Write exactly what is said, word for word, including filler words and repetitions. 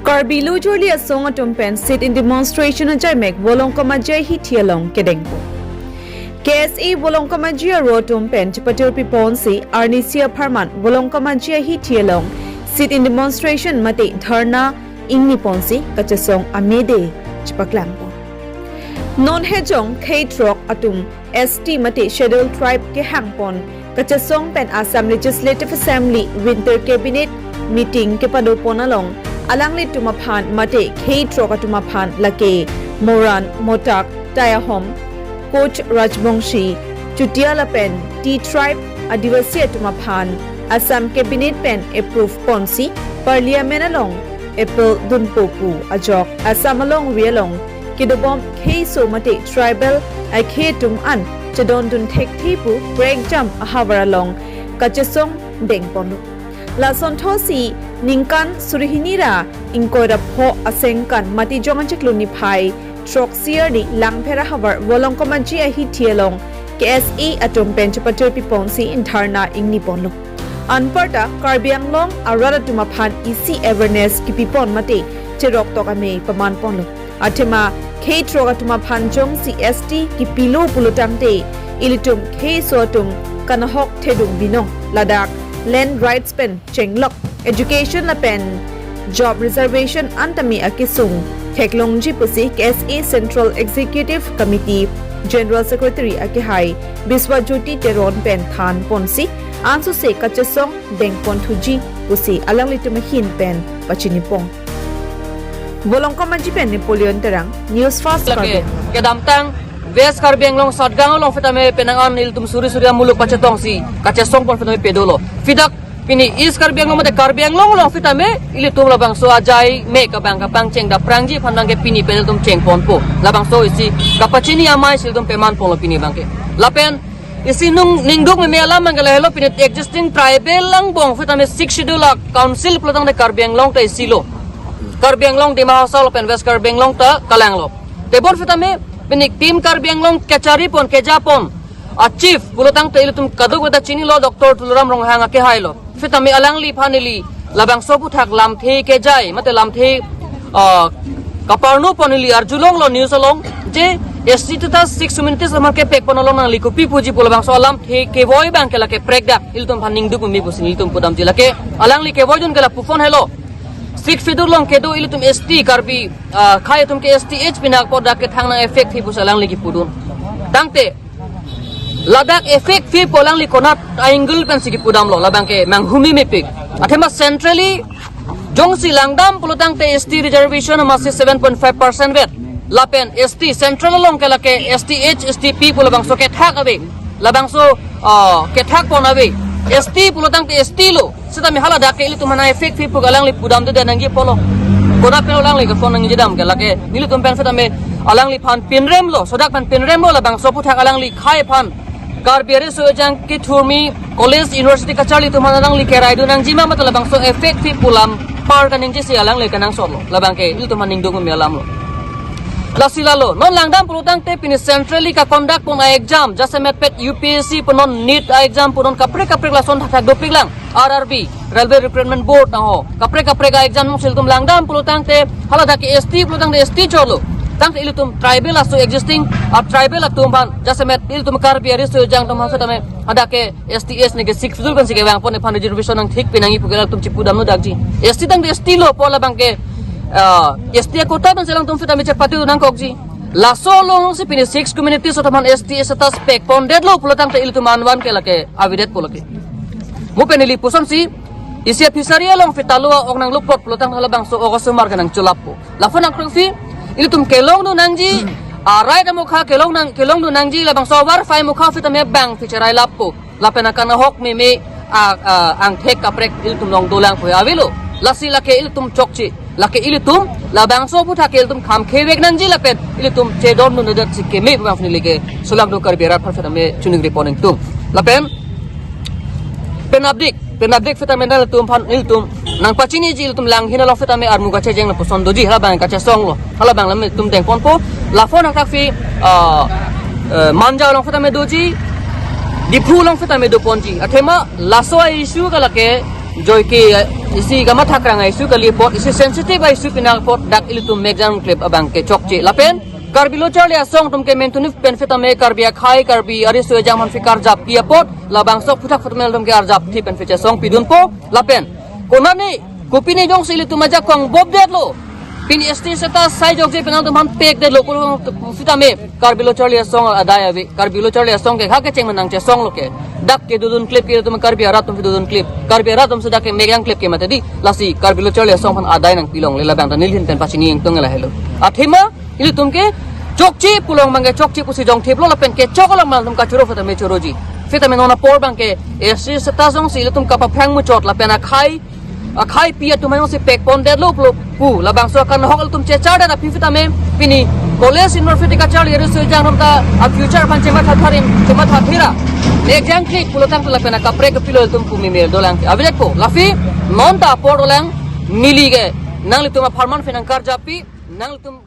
Karbi Lo Jorli Asong atum pen sit-in demonstration ajaimek Volongkom Aji ahithi along kedengpo. K S A Volongkom Aji aro atum pen chepatirpi ponsi arnisi apharman Volongkom Aji ahithi along sit-in demonstration mate dharna ingni ponsi kachesong amede chepaklangpo. Non hejong khei throk atum S T mate Scheduled Tribe kehang pon kachesong pen Assam Legislative Assembly Winter Cabinet meeting kepado pon along alanglitum aphan mate khei throk atum aphan lake Moran, Motak, Tayahom, Koch Rajbongshi, Chutia lapen T Tribe Adivasi atum aphan Assam Cabinet pen approve ponsi Parliament along appeal dunpo pu ajok Assam alongri along kedobom kheiso mate tribal akhei atum an chedondun thekthe pu prekjam ahavar along kachesong dengponlo. Lason thosi ningkan suri hini ra ingkoi ra pho asengkan Matijong achiklo niphai throksi arni Langpher ahavar Volongkom Aji ahithi along K S A atum pen chepatirpi ponsi dharna ingni ponlo. Anparta Karbi Anglong arat atum aphan isi awareness kipi pon mate cherok tok amei paman ponlo. Athema khei throk atum aphan jongsi S T kipilo pulo tangte ilitum kheiso atum kanahok thedung binong, ladak land rights pen chenglok, education lapen job reservation an tame akesung theklongji pusi K S A Central Executive Committee General Secretary akehai Biswajyoti Teron pen than ponsi ansose kachesong dengpon thuji pusi alanglitum ahin pen pachini pon. Volongkom Aji pen Napoleon Terang, News Fast Lake Karbi Anglong. Kedamtang West Karbi Anglong Satgaon along sitame penang an ilitum suri suri amuluk pachetongsi kachesong pon sitame pedolo. Ladak pini East Karbi Anglong mate Karbi Anglong along sitame ilitum labangso ajaimek abang kapangcheng dapprangji aphan abangke pini pen ilitum chengponpo. Labangso isi kapachini amei si ilitum peman ponlo pini abangke. Lapen isi nung ningduk meme alam abangke lahelo, pini existing tribal angbong sitame Sixth Schedule a-council pulo tangte Karbi Anglong ta isi lo. Karbi Anglong, Dima Hasao lapen West Karbi Anglong ta kalanglo. Tebon sitame pini Team Karbi Anglong kachari pon, keja pon a-chief pulo tangte ilitum kadokave ta chinilo, Doctor Tuliram Ronghang akehai lo. Sitame alangliphan neli labangso aphuthak lamthe kejai mate lamthe, ah, kaparno pon neli arjulonglo news along je S T status six communities alam kepek pon along nangli kopi puji pu labangso alamthe kevoi abangke lake prekdak ilitum aphan ningduk meme pusi nelitum pudamji. Lake alangli kevoidun ke lapu pon helo. Sixth Schedule along kedo ilitum S T Karbi, ah, khei atum ke S T H pinak apot dak kethang nang effect thi pusi alangli kipudun. Tangte ladak effect thi pu alangli konat a-angle pensi kipudamlo, labangke manghumemepik. Athema centrally jongsi langdam pulo tangte S T reservation amatsi seven point five percent vet. Lapen S T central along ke lake S T H, S T P pu labangso kethak ave. Labangso, ah, kethak pon ave. S T pulo tangte S T lo. Sitame haladak ke ilitum aphan effect thi pu alangli pudamde nangji pulo. Koda pen alangli ke phone nangji dam ke lake nelitum pen sitame alangliphan pinremlo, sodak pen pinremlo labangso aphuthak alangli khei aphan. Karbi Riso Ejang kethurmi college university kacharli atum aphan alangli keraidun nangji ma mate labangso effect thi pu alam par kaningje si alangli kenangsotlo. Labangke ilitum aphan ningduk meme alamlo. Lasi lalo, non langdam pulo tangte pini centrally ka-conduct pon a-exam, jasemet pet U P S C pu non NEET a-exam pu non kaprek kaprek lason thakthak dopiklang, R R B, Railway Recruitment Board aho, kaprek kaprek a-exam nung si ilitum langdam pulo tangte, haladak ke S T pulo tangte S T chotlo. Tangte ilitum tribal aso existing, a-tribal atum aphan, jasemet ilitum Karbi Riso Ejang atum aphan sitame, hadak ke S T S ne ke Sixth Schedule pensi kevang pon, ephan reservation nangthik pinangji pu ke latum chipudamlo dakji. S T tangte S T lo pu labangke, ah, S T a-quota pensi alangtum sitame chepatu nangkokji. Laso alongsi pini six communities atum aphan S T status pek pondetlo pulo tangte ilitum anvan ke lake avedet pu lake. Mo pen neli pusonsi, isi a-fishery along sitame ok nanglupot pulo tangte halabangso ok asomar ke nangchulappo. Lapu nangkrungsi, ilitum kelongdun nangji, a-right amokha kelong nang, kelongdun nangji, labangso a-warfai amokha sitame bang ficherai lappo. Lapen akanahok meme a, a, angthek kaprek ilitum long dolang pu avelo. Lasi lake ilitum chokche. Lake ilitum labangso aphuthak ke ilitum kham khevek nangji lapen ilitum chedondundedet si keme pu abang neli ke sulak do Karbi arat aphan sitame chuningri pon ingtung. Lapen penapdik, penapdik sitame nangtum aphan ilitum nangpachiniji, ilitum Langhin along sitame armu kachejeng lapuson doji, halabang kachesonglo. Halabang lam ilitum dengponpo, lapu nangthakphi, ah, eh, Manja along sitame doji, Diphu along sitame doponji. Athema laso a-issue ke lake joike, eh, Isi kamatha krang a-issue kali apot, isi sensitive a-issue pini apot dak ilitum mek jangklip abang ke chokche. Lapen Karbi Lo Charli Asong atum ke mentuni pen sitame Karbi akhei, Karbi ariso ejang aphan si karjap pi apot, labangso aphuthak aphuthak atum ke arjap thi pen si chesong pidunpo. Lapen konane kopine jongsi ilitum ajakong bobdetlo, pini S T status sai jokje pen nangtum aphan pekdetlo pu sitame Karbi Lo Charli Asong adai ave. Karbi Lo Charli Asong ke ha kecheng ma nangchesonglo ke, dak ke dodunklip ke ilitum Karbi arat atum si dodunklip, Karbi arat atum si dak ke mek jangklip ke mati di. Lasi Karbi Lo Charli Asong aphan adai nangpilongle, labang ta nelihin pen pachini ingtung lahelo. Athema ilitum ke chokche pulong abang ke chokche pusi jongthiplo, lapen kechok along abang atum kachoro sitame choroji. Sitame non apor abang ke S T status jongsi ilitum kapaphrang muchot lapen akhei, akheipi atum jongsi pekpondetlo pulo pu, labangso akanghok ilitum chechardet aphi sitame pini college university kacharli ariso ejang atum ta a-future aphan chematha tharim, chematha thira, mek jangklip pulotangte lapen akaprek kapilo ilitum pu mimil dolang ke avedetpo. Lasi non ta apor dolang, neli ke nanglitum apharman si nangkarjappi, nanglitum